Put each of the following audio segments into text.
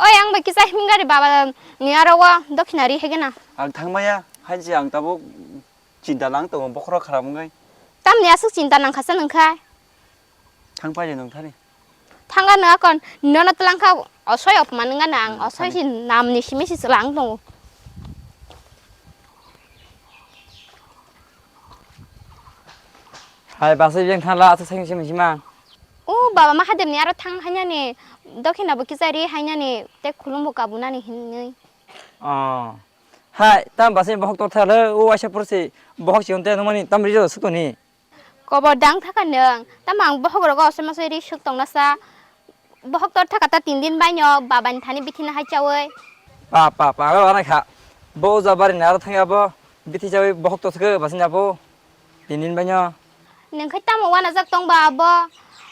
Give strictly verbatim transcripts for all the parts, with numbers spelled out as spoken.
Oi, ang bai kisa himgari baba ni aro o dokhina ri hegena. Ang thangmaya, haji ang tabuk chinta lang tongo, bokhorok kharap wngwi. Tamni aswk chinta nangkhasa nangkha? Thang paide nung thani. Thangano akon, nono twlangkha osoi opman wngano ang, osoi si namni simi si chwlang tongo. Hai, basa biyang thangla, aswk simi simi sima. O baba, Mahadevni aro thang hainani, dokhina bo kisa ri hainani, tei khulumbo kabunani hinwi. Oh. Hai, tam basa bohok tor thale, o waisa porsi, bohok si onte nungmani, tam ri jo sutoni. Kobor dang thaka nwng, tamo ang bohok rogo osoi mosoi ri suk tongna sa. Bohok tor thaka ta tin din baino, baba ni thani bithi na hai chawi. Pa, pa, pa, pa, pa, kha. Bo uja bari naro thangya bo, bithi chawi bohok tor thaka basa nya bo. Tin din baino. Nwng khai tamo wanajak tong ba abo?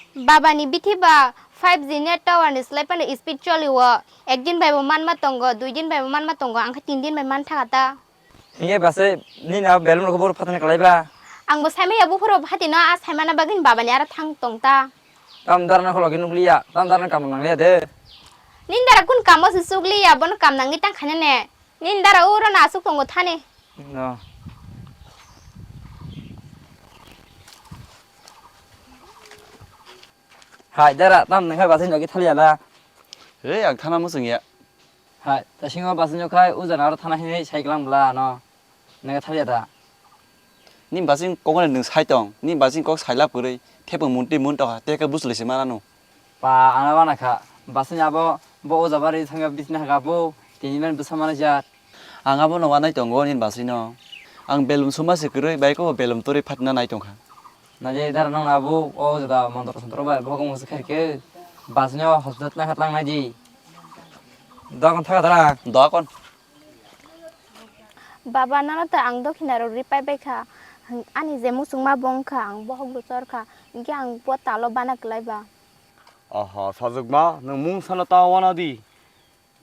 Baba ni bithi ba five G net tower ni slai phano speed choli o. Ek din bai bo manma tongo, dui din bai bo manma tongo, ang khe tin din bai man thaka ta. Hinkhe basa nini abo belum rok bo phatani kalai ba? Ang bo saimaya buphuru phatino a saimana bagwi baba ni aro thang tong ta. Tam dara no khologi nukliya, tam dara no kam nangya de. Nini dara kun kamo se chukliya, bono kam nangwi tang khanya ne. Nini dara uro na aswk tongo thani. No. Hai, dara, tam nang kha basa ni logi thaliya la. He, ang thana muchung ya. Hai, ta singo basa ni khai, uja na aro thana hinwi sai klang bla no. Nang thaliya da. Ni basa ni kok no nung sai tong, ni basa ni kok sai la purui, thepung munti mun to ha, te ka busli se mana no. Pa, ana wana kha, basa ni abo, bo uja bari thangya bisna ha bo, tini man bwsa mana jat. Ang abono wanai tongo nini basino. Ang belum suma se kwrwi, bai ko belum torwi phatna nai tongkha. Naje dara nang abo o jada montro sontro bai bohok mung se khaikhe basino hospital tang kha tang naidi. Dokon thaka dara. Dokon. Baba, nano ta ang dokhina rok ri pai bai kha. Ani je muchungma bo wng kha, ang bohok bo chor kha. Hinkhe ang bo talo bana kwlai ba. Aha, sajwkma, nwng mung sano ta wana di.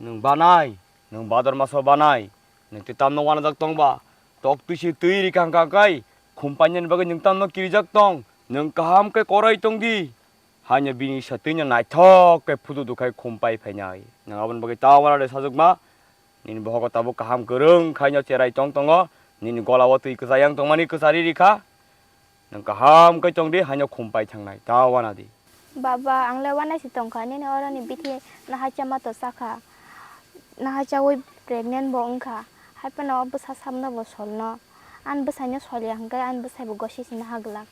Nwng banai, nwng bador maso banai, nwng tei tamno wanajak tong ba? Tok twi se twi rikha hwnkha kai, khum painani bagwi nwng tamno kirijak tong? Nwng kaham khe korai tong di. Haino bini sa twino naithok khe phutu dukhai khum pai phainai. Nwng aboni bagwi ta wana de sajwkma? Nini bohogo tabuk kaham kwrwng khaino cherai tong tongo, nini golao twi kwchayang tongmani kwchari rikha. Nwng kaham khe tong di, haino khum pai thangnai, ta wana di. Baba, ang le wanai se tong kha, nini oroni bithi nahacha ma to cha kha. Nahachaui pregnant bo wng kha. Hai phano o bwsa samno bo solno. Ani bwsaino solya hwnkhe ani bwsai bo gosi se naha glak.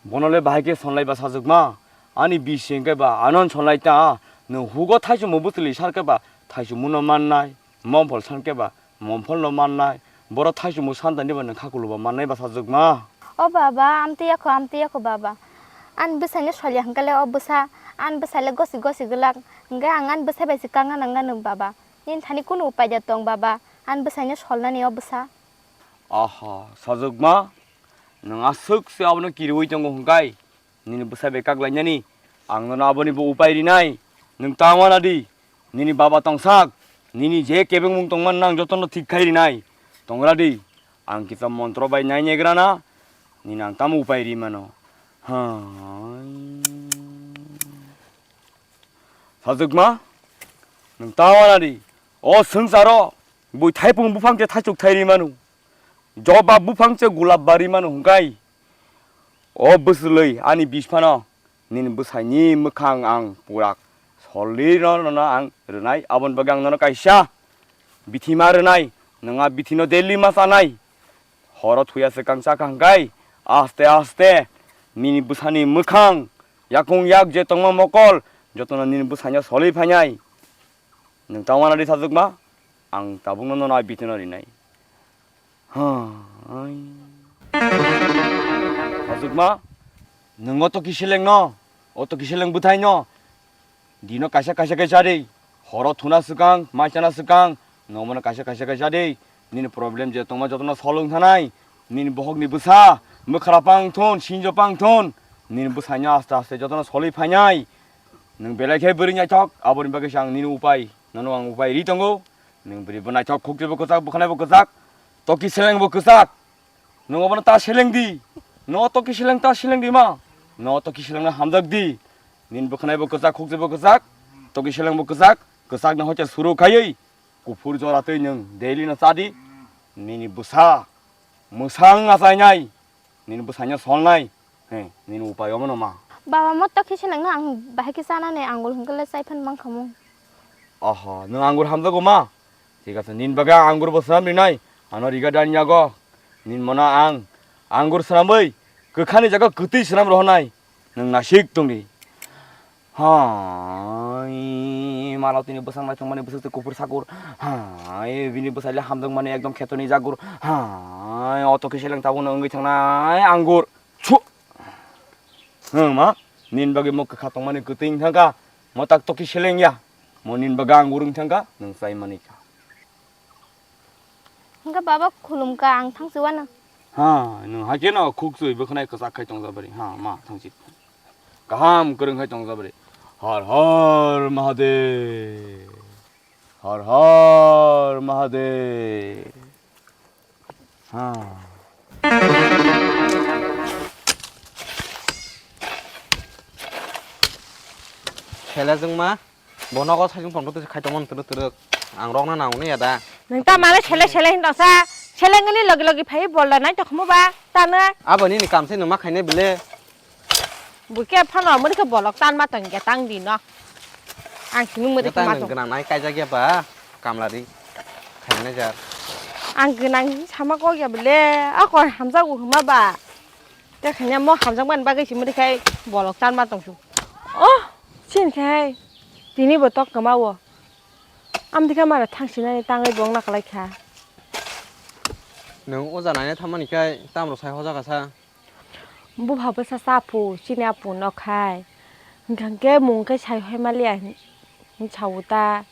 Bono le bahai khe sonlai ba sajwkma? Ani bisi hwnkhe ba ano sonlai ta. Nwng hugo thaichungbo bwtwlwi san khe ba thaichungbono mannai. Mom phol san khe ba, mom phol no mannai. Borok thaichungbo san tani ba nwng kha kuluba mannai ba sajwkma. O baba, amtwi yakho, amtwi yakho baba. Ani bwsaino solya hwnkhe le o bwsa, ani bwsai le gosi gosi glak. Hwnkhe ang ani bwsai bai se kangna nangna nwng baba. Nini thani kunu upai da tong baba, ani bwsaino solnani o bwsa. Aha, sajwkma, nwng aswk se abono kiriui tongo hwnkhe? Nini bwsai bai kak lainani, ang nono aboni bo upai rinai. Nwng ta wana di, nini baba tongsak, nini je kebengmung tongmani ang jotono thik khai rinai. Tongra di, ang kisa montro bai nai negrana, nini ang tamo upai ri mano. Hai. Sajwkma, nwng ta wana di, o swngcharo bui thaipung buphang se thaichuk thai ri mano. Jobab buphang se gulab bari mano hwnkhe. O bwswlwi ani bisphano nini bwsaini mwkhang ang purak solirno nono ang rwnai, aboni bagwi ang nono kaisa bithi ma rwnai, nwng a bithino daily ma chanai. Horo thuya swkang chakha hwnkhe aste aste nini bwsani mwkhang yakung yak je tongma mokol jotono nini bwsaino soli phainai. Nwng ta wana di sajwkma, ang tabukno nono a bithi no rinai. Hai. Sajwkma, nwng o toki seleng no, o toki seleng bwthai no, dino kaisa kaisa khe cha di, horo thuna swkang, mai chana swkang, nwng bono kaisa kaisa khe cha di, nini problem je tongma jotono solwng thanai, nini bohokni bwsa, mwkhra pang thun, sinjo pang thun, nini bwsaino aste aste jotono soli phainai. Nwng belai khe bwrwi naithok, aboni bagwi se ang nini upai, nono ang upai ri tongo. Nwng bwrwi bo naithok, khukti bo kwchak, bwkhanai bo kwchak, toki seleng bo kwchak. Nwng obono ta seleng di. No toki seleng ta seleng di ma. No toki seleng no hamjak di. Nini bwkhanai bo kwchak, khukti bo kwchak, toki seleng bo kwchak. Kwchakno hoite suru khaiwi, kuphur jora twi nwng daily no chadi. Nini bwsa mwsang achainai, nini bwsaino solnai, he, nini upai omono ma. Baba, mo tokhi selengno ang bahai khe chanani angur hwnkhe le chai phan mankhamu. Oho, nwng angur hamjago ma? Thik ase, nini bagwi ang angur bo swnam rinai, ano riga dani yago. Nini mono ang angur swnamwi kwkhani jaga kwtwi swnam rohornai. Nwng nasik tongdi. Hai, malo tini bwsang naithok mani bwswk twi kuphur sakur. Hai, bini bwsai le hamjak mani ekdom khetoni jagur. Hai, oto khe seleng tabukno wngwi thangnai angur. Chu. Hwng ma, nini bagwi mo kwkha tongmani kwtwi wng thangkha. Mo tak tokhi seleng ya. Mo nini bagwi angur wng thangkha, nwng chai mani kha. Hwnkhe baba khulumkha ang thangsi uanw. Ha, nwng hai kheno khuk sui bwkhwnai kwchak khai tongjabari. Ha, ma thangsi. Kaham kwrwng khai tongjabari. Har har Mahadev. Har har Mahadev. Ha. Sele jwngma. Bo nogo sajwng tongtwtwi khaitongmani twrwk twrwk. Ang rokna nangmani ya da? Nwng ta male sele sele hin tongsa? Selengni logi logi phai bolda nai tongkhmu ba? Tano. Abo nini kamse nwng ma khainai bile? Buke phano murikhe bolok tanma tongya tang di no. Ang simi murikhe Neta ma nwng tong. Gwnang nai kaijak ya ba? Kamla ri khainai jar. Ang gwnang sama kok ya bile? Ako hamjago hwma ba? Te khaina mo hamjakmani bagwi simi rikhe bolok tanma tongsu. Oh, sin khai. Tini bo tok kwma o. Amtwi khe mara thangsinani tangwi bong nakalai kha. Nwng oja naina thammani khe tamrok sai hojakha sa? Bupha bwsa cha phu, chini apu nok khai. Hwnkhe mung khe sai hoi maliya hin sao ta.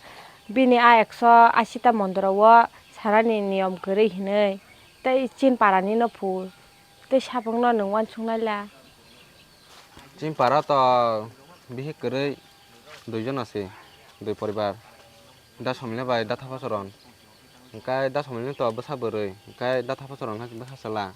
Bini a ekso asi ta mondoro o sarani niyom kwrwi hinwi. Tei chin parani no phu. Tei sabungno nwng uansuk naila? Chini para to bihik kwrwi dui jona se, dui poribar. Da Somilna bai da Thapasoron. Hwnkhe da Somilna to bwsa bwrwi, hwnkhe da Thapasoron khe bwsa chwla.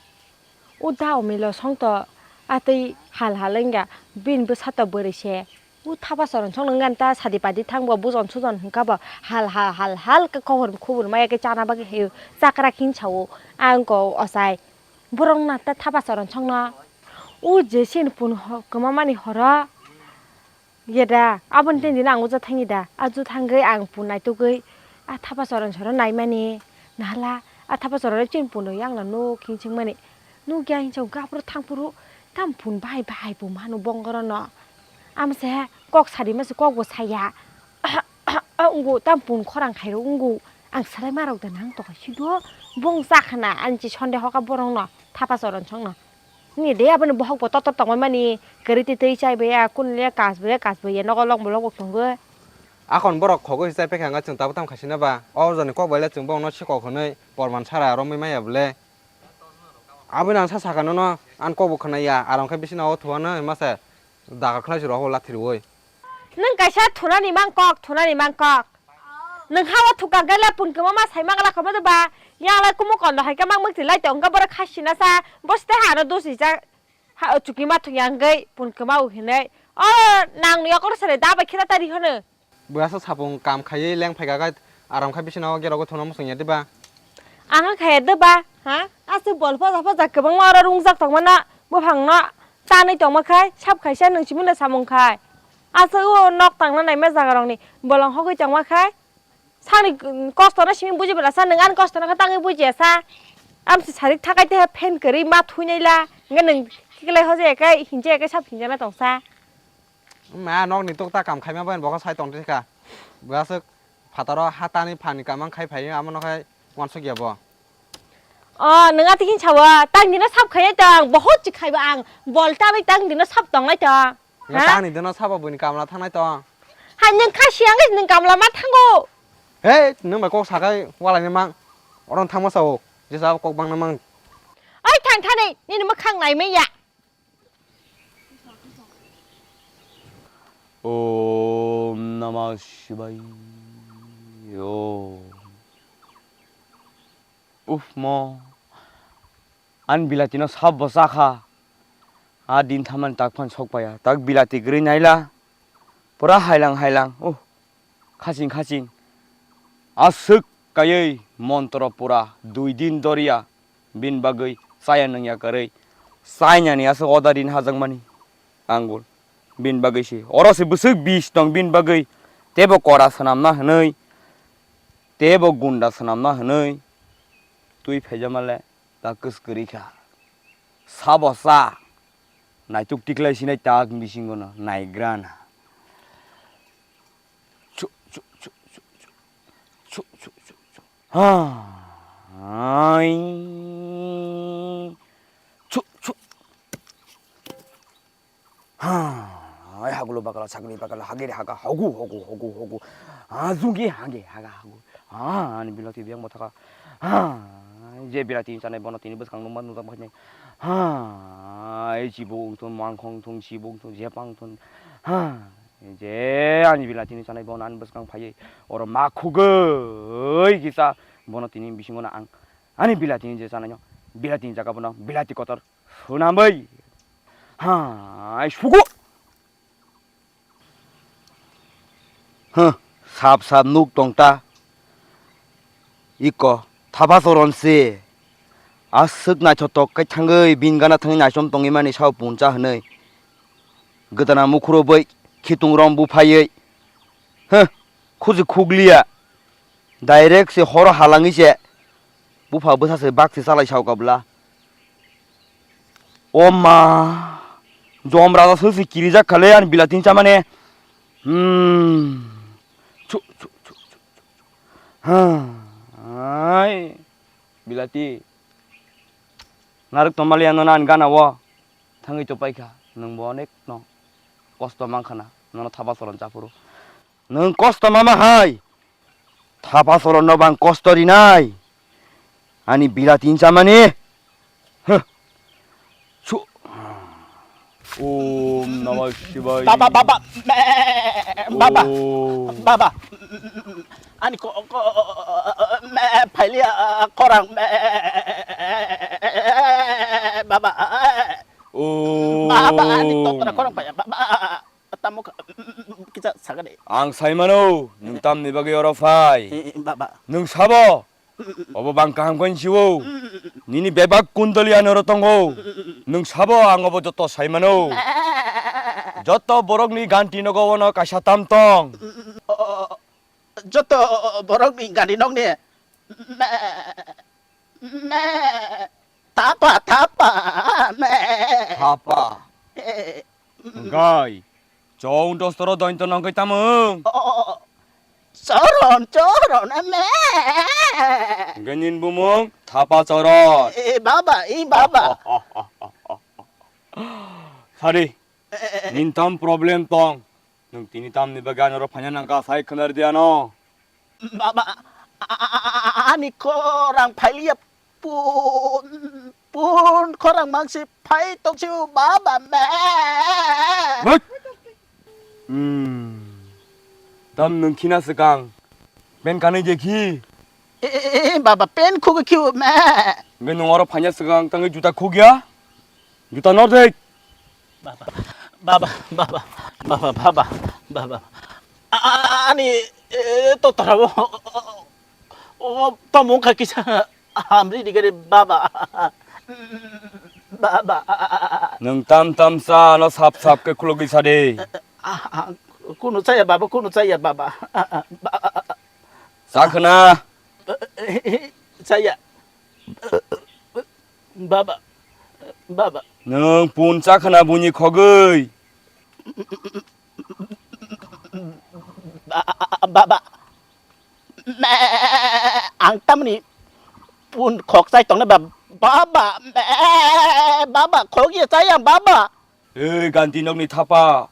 O da Omilo song to atwi hal hal wngya, bini bwsa to bwrwi se. O Thapasoron song nwng gani ta sadi padi thang bo bujon sujon hwnkha bo hal hal hal hal khe kohor khubur maya khe chana bagwi hai chakra khin sao. Ang ko ochai. Borok na ta Thapasoron songno. O je sin pun ho-, kwmamani horo. Ye da, aboni tei dino ang uja thangi da. Aju thangwi ang pun naitugwi a Thapasoron soro naimani. Nahala a Thapasoron chin pun yang na nuk hinsing mani. Nuk ya hinsong gabro thangpuru tam pun bahai bahai pun manu bongorono. Amse kok sadi mase kok bo saya. Ungu tam pun khorang khairo ungu. Ang salai marok da nang tokha sido. Bong chakhna anchi sonde hoka borokno Thapasoron songno. Ni de aboni bohok bo totor tongmani mani kwrwi twi twi chai baya kun le kas baya kas baya nogo lok bolok bo tongo. Akon borok khogwi chai pekha wngkha chwng tabuk tam khaisina ba o jani kok bai le chwng bongno sikok hwnwi porman sara romwi maya bwle. Aboni ang sa sakha nono ang kok bo khwnaya aram khe bisina o thuano masa daga khlai se rogo lathi rwui. Nwng kaisa thunani mangkok, thunani mangkok. Nwng ha o thukang khe le pun kwma ma sai mangla kho ba? Yang lai kumu kondo hai khe mang mukti lai tong khe borok kha sina sa, bo site ha no dosi jak. Ha o chuki ma thung yang gei pun kwma u hinai. O nang ni okor sere da bai khira tari hono. Bwsa sapung kam khaiwi leng phai kha khe aram kha bisina o gerok thuna musung ya diba? Ang kha ya diba? Ha? Aswk bol phoja phoja kwbangma oro rungjak tongmano buphangno tanwi tongma khai sap khaisa nwng simi no samung khai. Aswk o nok tangna naima jaga rokni bolong hogwi tongma khai. Sakni kosto no simi buji bwla sa, nwng ani kosto no khe tangwi bujiya sa. Amsi sarik thakai te phen kwrwi ma thuinai la. Hwnkhe nwng khiklai hoja ya khe hinja ya khe sap hinjana tong sa. Ma nokni tukta kam khaima bai bo khe sai tong thika. Bwswk phataro hatani phani kamang khai phai amo no khai wansuk ya bo. O nwng ati hin sawa tang dino sap khai tong bohot chi khai ba ang bol ta bai tang dino sap tong lai tong. Nga ha? Tang ni dino sap bo buini kamla thangnai tong. Hai nwng kha siang nwng kamla ma thango. He nwng bai kok sakai walai ni mang. Oron thangma sao. Jesa kok bang na mang. Oi thang thani nini mwkhang nai maya. Om Namah Shivaya. Om. Uf mo. Ani bilati no sab bo chakha. A din thamani tak phan sok paya. Tak bilati gri naila. Pura hailang hailang. Uh. Khaching khaching aswk kaiwi montro pura dui din doriya bini bagwi chaya nungya kwrwi chainani aswk order rini hajakmani. Angul bini bagwi se oro se bwswk bis tong bini bagwi, tebo kora swnamna hwnwi, tebo gunda swnamna hwnwi twi phaijama le ta kwskwrwi kha. Sabo cha naituk tiklai sinai tak bisingo no naigrana. Chu, chu, chu, chu, chu. Chu, chu, chu, chu. Hai. Chu, chu. Hai, hagulo bakala, sagri bakala, hagiri haga, hogu, hogu, hogu, hogu. Ah, zungi hage, haga, hagu. Ah, ani bilati biang botaka. Ah, je bilati chanai bono tini bwskang nungma nujak bahai nai. Ha, ai chibuk wngthun, mangkhong thun, chibuk thun, jepang thun. Ha, je ani bilati ni chanai bono ani bwskang phaiwi oro ma khugwi kisa bono tini bisingo no ang ani bilati ni je chanai no bilati ni jaga bono bilati kotor swnamwi. Ha, ai sugo. Huh, sap sap nuk tong ta. Iko, Thapa Choron se. Aswk naithotok khe thangwi bini gana thangwi naichom tongwi mani sao puncha hwnwi. Gwdana mukhuro bai khitung rom buphaiwi. Huh, khuji khugliya. Direct se horo halangwi se bupha bwsa se bak se chalai sao kabla. O ma, jom raja se se kirijak khale ani bilati chamane. Hmm. Chu, chu, chu, chu, chu, chu. Ha. Ai. Bilati. Naruk tomali ano nan gana wo. Thangwi to paikha. Nung bo onek no kosto mankha na. Nono Thapa Choron chapuru. Nwng kosto mama hai. Thapa Choron no bang kosto rinai. Ani bilati chamani. Huh. Chu. Om Namah Shivaya. Baba, baba, me, baba, Om. Baba. Ani ko, ko, me, phaili, ah, korang, me, baba. Om. Baba, ani totra korang phaya, baba. Tamo ka, kisa sagade. Ang saimano, nwng tamni bagwi oro phai? Eh, eh, baba. Nwng sabo? Obo bang kaham khe nsiwo. Nini bebak kundali ano oro tongo. Nwng sabo ang obo joto saimano. Joto borokni ganti nogo ono kaisa tam tong. O, o, o, joto borokni ganti nokni. Me, me, tapa, tapa, me. Tapa. Eh, Hwnkhe, chong dostoro dointo nangkhe tamung? O, o, o, choron, choron, me. Hwnkhe nini bumung Thapa Choron. E baba, e baba. Sadi, e, e, e. Nini tam problem tong? Nwng tini tamni bagwi ano oro phaina nangkha, sai khwnar di ano. Baba, a-, a-, a-, a-, ani khorang phailiya pun, pun khorang mangsi phai tongsiu baba me. Bak! Hmm. Tam nwng khina swkang. Pen kanwi je khi. E, e, e, baba, pen khugwi khiu me. Hwnkhe nwng oro phaina swkang tangwi juta khugya? Juta nor dek. Baba, baba, baba, baba, baba, baba. A-, a-, ani, e, totorabo, o, tomung kha kisa hamri digari baba. Baba. Nwng tam tam sa no sap sap khe khulogwi sa de. A, a, kunu chaya baba, kunu chaya baba. A, a, ba, a, a, a. Sa khna. Chaya. Baba, baba. Nwng pun cha khna buini khogwi. Ba-, baba. Me, ang tamni pun khok chai tongna ba-, baba. Me, baba, khogya chai ang baba. Ei, ganti nokni thapa.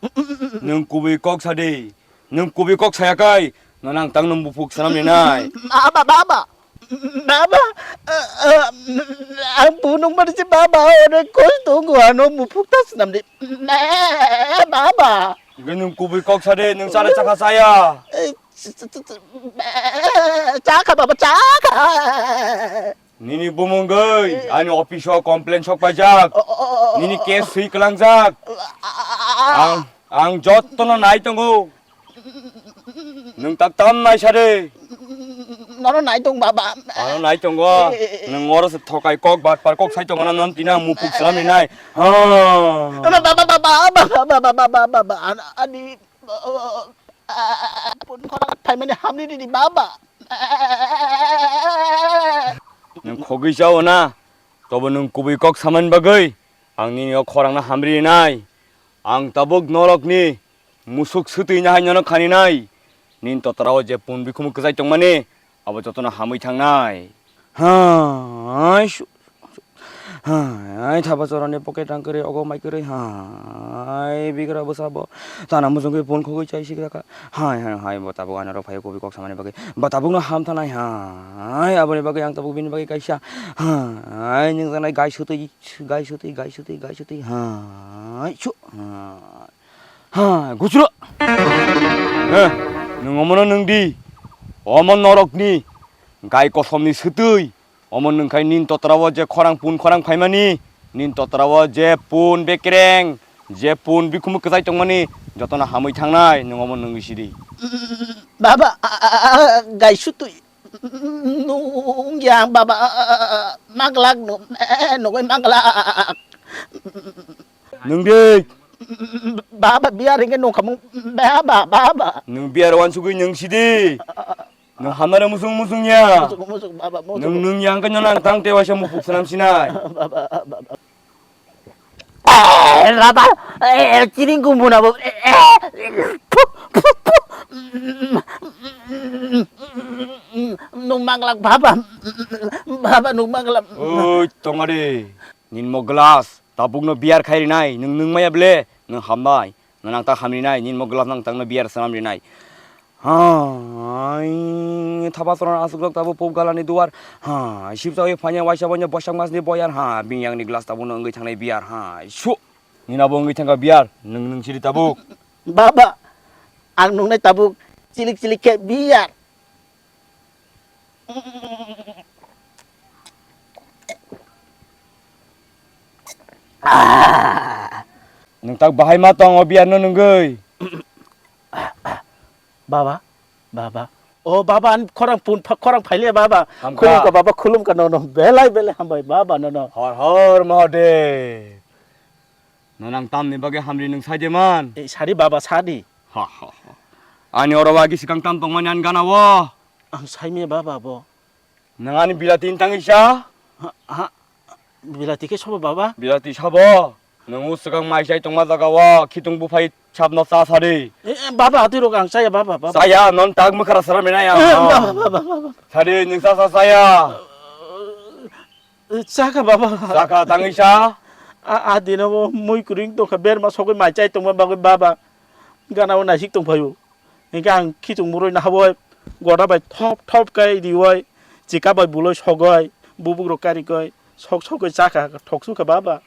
Nwng kubui kok sa de. Nwng kubui kok saya kai. Nono ang tang nwng buphuk swnam rinai. Baba, baba. Baba. Eh, eh, ang bunung mani si baba. Ore kosto tongo ano buphuk ta swnam de. Me, baba. Hwnkhe nwng kubui kok sa de. Nwng chana chakha chaya. Eh, ch-, ch-, ch-, ch-, me, chakha baba, chakha. Nini bumungwi ani office o complain sok paijak. O, o, o, o, nini case swi kwlangjak. A, a, a, a. Ang, ang jottono nai tongo. Nwng tak tam nai sa de. Nono nai tong baba. Ano nai tongo. Nwng oro se thokai kok batpar kok sai tongo na non tina mupuk slam ni nai. Ha. Baba, baba, baba, baba, baba, baba, baba, ani, ani, pun khorang phaimani hamni di baba. Nwng khogwi chao na. Tobo nwng kubui kok samani bagwi ang nini o khorang no hamri nai. Ang tabuk norok ni musuk swtwi nahai nono khani nai. Nini totra o je pun bikhumu kwchai tongmani, abo jotono hamwi thangnai. Hai, su-, hai, thapa chorani pocket rang kwrwi, ogo mai kwrwi, hai, bigra bwsa bo tana muchungwi pun khogwi chai sikra kha. Hai, hai, hai, bo tabuk ano rok phai kubui kok samani bagwi, bo tabuk no ham thanai, hai, aboni bagwi ang tabuk bini bagwi kaisa, hai, nwng janai gai swtwi, gai swtwi, gai swtwi, gai swtwi, hai, su, hai. Ha, gusro. Eh, nwng omono nwng di. Omo norokni gai kosomni swtwi. Omo nwng khai nini totra o je khorang pun khorang phaimani, nini totra o je pun bekreng, je pun bikhumu kwchai tongmani, jotono hamwi thangnai, nwng omo nwng sidi. Baba, a, a, a, gai swtwi. Nung yang baba, a, a, a, a, maglak no, eh, nugwi maglak. Nwng de. Baba, biar hingke nung khamung, baba, baba. Nwng biar wansugwi nwng sidi. Nwng hamnare musung musung ya. Musuk, musuk, baba, musuk. Nwng, nwng yang khe nang tang te waisa mupuk sanam sinai. Baba, baba. Eh, baba, eh, kiring kumbuna bo. Eh, eh, phu, phu, phu. Nung maglak, baba. Baba, nung maglak. Oi, tongade. Nini mo glass. Tabukno biar khai rinai, nwng nwng maya ble, nwng hambai. Nwng nang tak hamrinai, nini mo glass nang takno biar sanam rinai. Hai, thapa chorani aswk rok tabuk pop galani duar. Hai, sibsa oi phanya waisa bonya bosak masni boyar. Ha, bini yangni glass tabukno wngwi thangnai biar. Hai, su. Nini abo wngwi thangkha biar, nwng nwng siri tabuk. Baba, ang nungnai tabuk chilik chilik khe biar. Nwng tak bahai ma tong o biar no nwngwi. Baba, baba. O baba, ani khorang pun pha-, khorang phaile baba. Hamkha. Khulum ka baba, khulum ka nono. Belai belai hambai baba nono. Har har Mahadev. Nonang tamni bagwi hamri nwng saide man? E, sadi baba, sadi. Ha, ha, ha. Ani oro wagi sikang tam tongmani ani gana o. Ang saimya baba bo. Nwng ani bilati tangwi cha? Ha, ha. Bilati khe sobo baba? Bilati sabo. Nwng o swkang mai chai tongma jaga o khitung buphai sabno cha sadi. E, e, baba, atwi rok ang chaya baba, baba. Chaya, non tak mwkhra sara menai ang. E, baba, baba, baba. Sadi, nwng cha cha chaya. Chakha baba. Chakha tangwi cha? A, a dino bo mui kwrwng tongkha, berma sogwi mai chai tongma bagwi baba. Gana o naisik tongphaio. Hinkhe ang khitung murui nahaboi goda bai thop thop kai rioi, chika bai buloi sogoi, bubuk rok karikoi, sok sogoi chakha, thok sukha baba.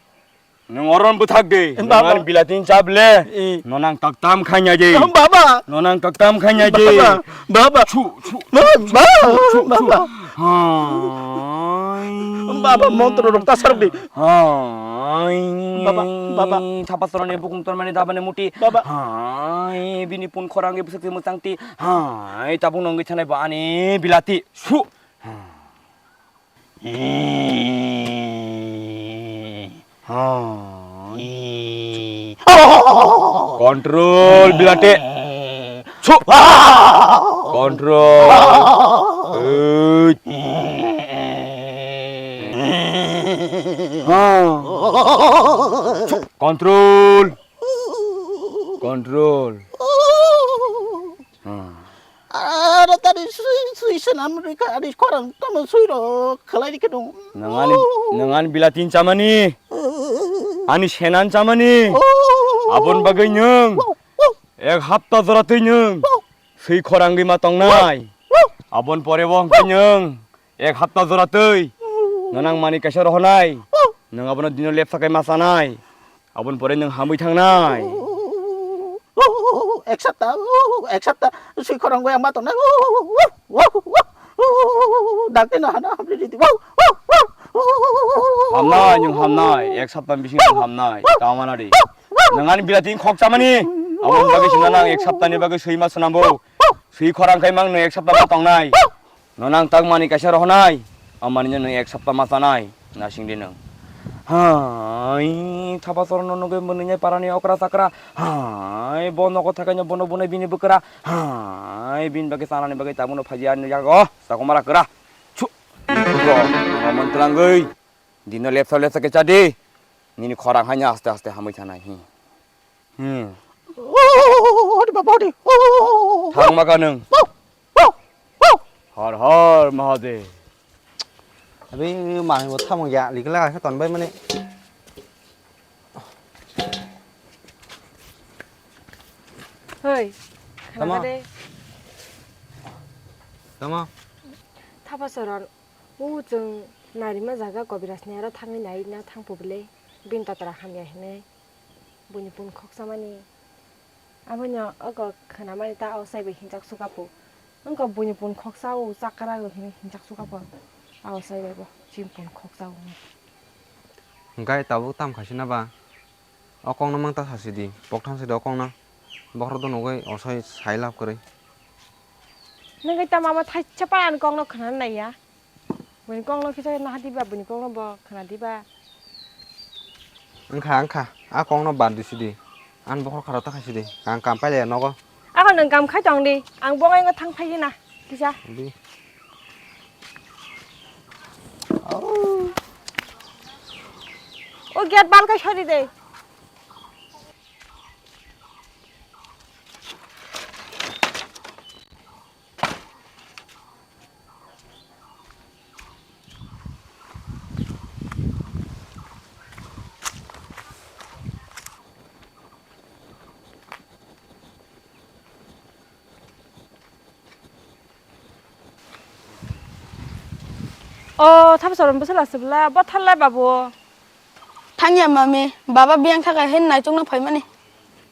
Nwng oron bwthak de, Em, nwng baba. Ani bilatin chable. Eh. Nonang taktam khainai de. Em, baba. Nonang taktam khainai de. Baba, baba. Chu, chu, Baba, chu, chu, baba. Hai. Baba, montro rok ta sarok de. Hai. Baba, baba. Thapa soroni bukung tormani dabani muti. Baba. Hai, bini pun khorang ge bwswk twi mwchang ti. Hai, tabuk nongwi thanai bo ani bilati. Su. Control, bilate. Chu. Control. Ei. Control. Control. Ara tari sui, sui swnam rikha, ani khorang tamo sui rok khalai rikha dong. Nang ani, nang ani bilatin chamani, ani senan chamani. Abon bagwi nwng ek hapta jora twi nwng sui khorangwi ma tongnai. Abon pore bo hwnkhe nwng ek hapta jora twi nonang mani kaisa rohonai. Nwng abono dino lepsa kai ma chanai. Aboni pore nwng hamwi thangnai. Ek sapta, ek sapta, sui khorang bai ang ma tongnai. Dakti no hana hamri ridi. Hamnai, nwng hamnai, ek sapta bising nwng hamnai. Tamana di. Nwng ani bilatin khok chamani. Aboni bagwi swngnai nang ek saptani bagwi sui ma swnambo. Swi khorang khai mang nwng ek sapta ma tongnai. No nang tak mani kaisa rohonai. Amani nwng ek sapta ma chanai. Na sing di nwng. Hai, thapa chorno nugwi mwnwi parani okra chakra. Hai, bo nogo thakai no bono bunai bini bwkra. Hai, bini bagwi chanani bagwi tabukno phaji ani yago. Chakoma ra kwra. Chu. Go. Amon twlangwi. Dino lepsa lepsa khe chadi. Nini khorang haino aste aste hamwi thanai. Hmm. Hmm. Oh, odi baba, odi. Oh. Thangma ka nwng. Oh, oh, oh. Har har Mahadev. Abi manwi bo thamung ya, likla ka ton bai mani. Hoi. Tama. Khana de. Tama. Thapa soron. U chwng narima jaga Kobiraj ni aro thangwi nai na thang pubile. Bini totra hamya hinwi. Buini pun khoksa mani. Abono ogo khwnamani ta o sai bai hinjak sukapo. Wngkha buini pun khoksa o chakra o hinwi hinjak sukapo. A o sai bai bo chini pun khoksa o. Hwnkhe tabuk tam khaisina ba? O kokno mang ta sasi di. Poktham se di o kokno. Bokhorok do nugwi o sai sai lab kwrwi. Nugwi ta mama thaisa pa ani kokno khwnani naiya. Buini kokno kisa nahadiba, buini kokno bo khwnadiba. Wngkha, wngkha. A kokno bad di sidi. Ang bokhorok khara ta khaisidi. Ang kam pailaiya nogo. Ako nwng kam khai tong di. Ang bongai ngo thang phai na. Kisa. Di. O gate bal khai sori de. O, thapsa rom bwsala sibla, bo thallai babu. Thangya mami, baba biyang thaka hin naichukno phaimani.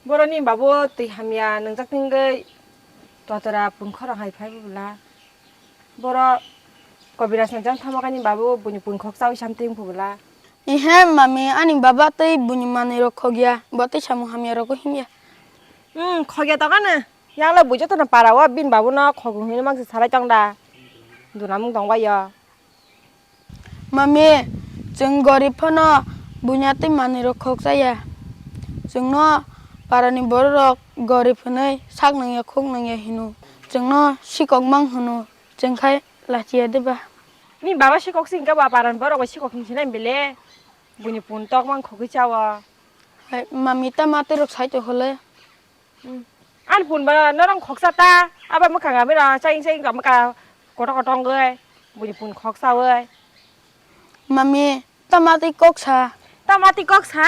Boroni babu twi hamya nwngjak tingwi totora pungkhoro hai phai bwla. Boro Kobiraj ni jang thamo kani babu buini pun khok chawi samtwi wngphu bwla. Ihe mami, ani baba tei buini manwi rok khokya, bo tei samung hamya rogo himya. Hmm, khokya tokano. Yang le bujo tono para o bin babu no khok hwnwi mangsi salai tong da. Dunamung tong bai yo. Mami, chwng gorib phano buini atwi manwi rok khok chaya. Chwngno parani bororok gorib hwnwi sak nangya khuk nangya hino. Chwngno sikok mang hwno, chwng khai lachiya de ba? Ni baba sikok si hwnkha ba parani borok bai sikok hwnwi sinai bele. Buini pun tok mang khogwi chawo. Hai, mami ta matwi rok sai to hole. Hmm. Ani pun ba norong khoksa ta, aba mwkhang abi ra chaing chaing ka mwkha koto koto wngwi, buini pun khoksa wi. Mami, tama twi kok sa. Tama twi kok sa,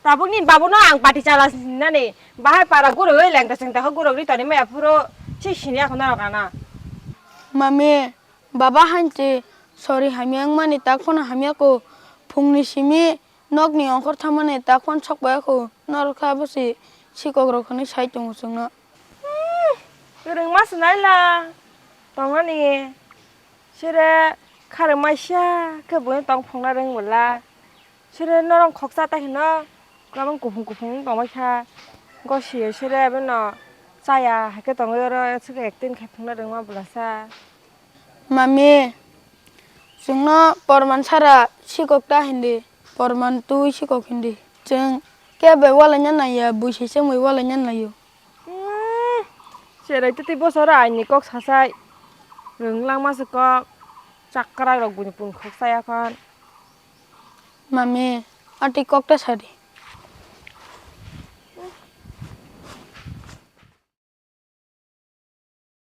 tabuk ni babu no ang pati chala nani, bahai para guro wi lengta sengta ho guro ri toni maya phuro, chi sini ako norok ana. Mami, baba hanchi sori hamya wngmani tak phano hamya ko, phungni simi nokni ongkhor thamani tak phano sok bai kho, norok kha bwsi sikok rok hwnwi sai tongo chwngno. Hmm, kwrwngma se naila tongmani, sere kharwngma sa khe buino tong phungna rwng bwla, sere norok khoksa ta hino, kwbang kuphung kuphung wng tongbaikha, gosiyo sere abono chaya hai khe tongwi oro, sere acting khai phungna rwngma bwlasa. Mami, chwngno porman sara sikok ta hindi, porman twi sikok hindi. Chwng kebo walaina naiya, buisi chwngbai walaina naio. Hmm, cherai twi bosoro aini kok sasai. Rwng langma se kok. Chakra rok buini pun khok saya khan. Mami, atwi kok ta sadi.